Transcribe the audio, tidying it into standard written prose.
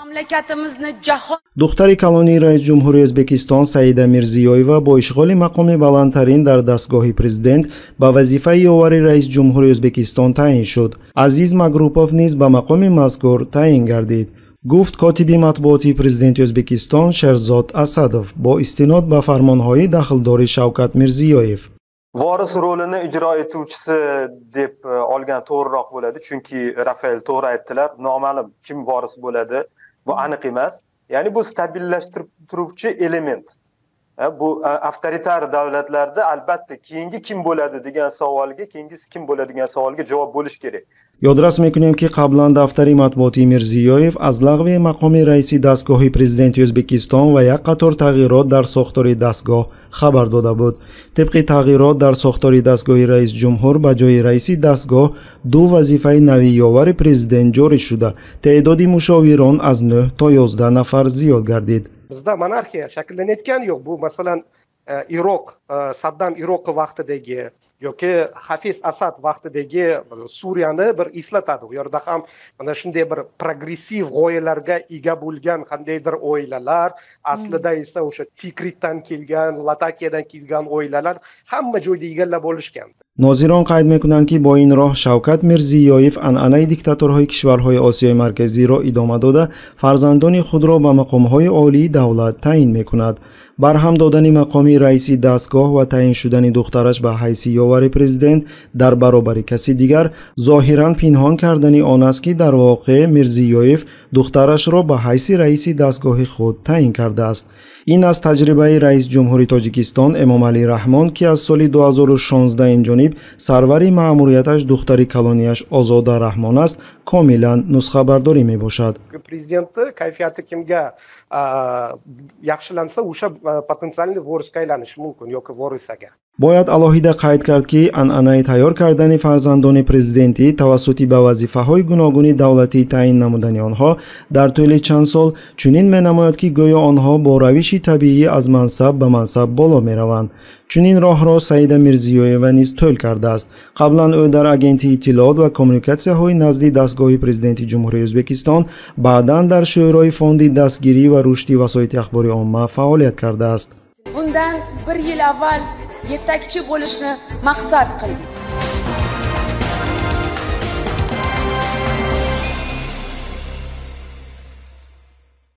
Mamlakatimizni jahon Духтари калонии раис ҷумҳури Ӯзбекистон Саида Мирзиёева бо ишғоли мақоми баландтарин дар дастгоҳи президент ба вазифаи ёвари раис ҷумҳури Ӯзбекистон таъин шуд. Азиз Магрупов низ ба мақоми мазкур таъин гардид, гуфт котиби матбуотии президенти Ӯзбекистон Шерзод Асадов бо истинод ба фармонҳои дахлдори Шавкат Мирзиёев. Voris rolini ijro etuvchisi deb olgan to'g'riroq bo'ladi, chunki Rafael to'g'ri aytdilar, noma'lum kim voris bo'ladi, bu aniq emas. Ya'ni bu stabillashtirib turuvchi element. Bu avtoritar davlatlarda albatta keyingi kim bo'ladi degan savolga, keyingisi kim bo'ladi degan savolga javob bo'lishi kerak. Ёдрас мекунем, ки қаблан дафтари матбуотии Мирзиёев аз лағви мақоми раиси дастгоҳи президенти Ӯзбекистон ва як қатор тағйирот дар сохтори дастгоҳ хабар дода буд. Тибқи тағйирот дар сохтори дастгоҳи раисҷумҳур, ба ҷои раиси дастгоҳ ду вазифаи нави ёвари президент ҷорӣ шуда, теъдоди мушовирон аз 9 то 11 нафар зиёд гардид. Bizda monarxiya shakllanayotgani yo'q. Bu, masalan, Iroq, Saddam Iroqi vaqtidagi yoki Hafiz Asad vaqtidagi Suriyani bir eslatadi. U yerda ham mana shunday bir progressiv g'oyalarga ega bo'lgan qandaydir oilalar, aslida esa o'sha Tikritdan kelgan, Latakiyadan kelgan oilalar hamma joyda egallab olishgan. Нозирон қайд мекунанд, ки бо ин роҳ Шавкат Мирзиёев анъанаи диктаторҳои кишварҳои Осиёи Марказиро идома дода, фарзандони худро ба мақомҳои олии давлат таъин мекунад. Барҳам додани мақоми раиси дастгоҳ ва таъин шудани духтараш ба ҳайси ёвари президент дар баробари каси дигар зоҳиран пинҳон кардани он аст, ки дар воқеъ Мирзиёев духтарашро ба ҳайси раиси дастгоҳи худ таъин кардааст. Ин аз таҷрибаи раис ҷумҳури Тоҷикистон Эмомалӣ Раҳмон, ки аз соли 2016 инҷониб сарвари маъмурияташ духтари калонияш Озода Раҳмон аст, комилан нусхабардорӣ мебошад. Prezidentni kayfiyati kimga yaxshilansa, o'sha потенциальный vorisga aylanishi mumkin yoki vorisaga. Бояд алоҳида қайд кард, ки анъанаи тайёр кардани фарзандони президентӣ тавассути ба вазифаҳои гуногуни давлатӣ таъин намудани онҳо дар тӯли чанд сол чунин менамояд, ки гӯё онҳо бо равиши табиӣ аз мансаб ба мансаб боло мераванд. Чунин роҳро Саида Мирзиёева низ тӯл кардааст. Қаблан ӯ дар Агентии иттилоот ва коммуникатсияҳои назди дастгоҳи президенти Ҷумҳурии Ӯзбекистон, баъдан дар Шӯрои фонди дастгирӣ ва рушди васоити ахбори омма фаъолият кардааст. Bundan bir yil avval yetakchi bo'lishni maqsad qildik.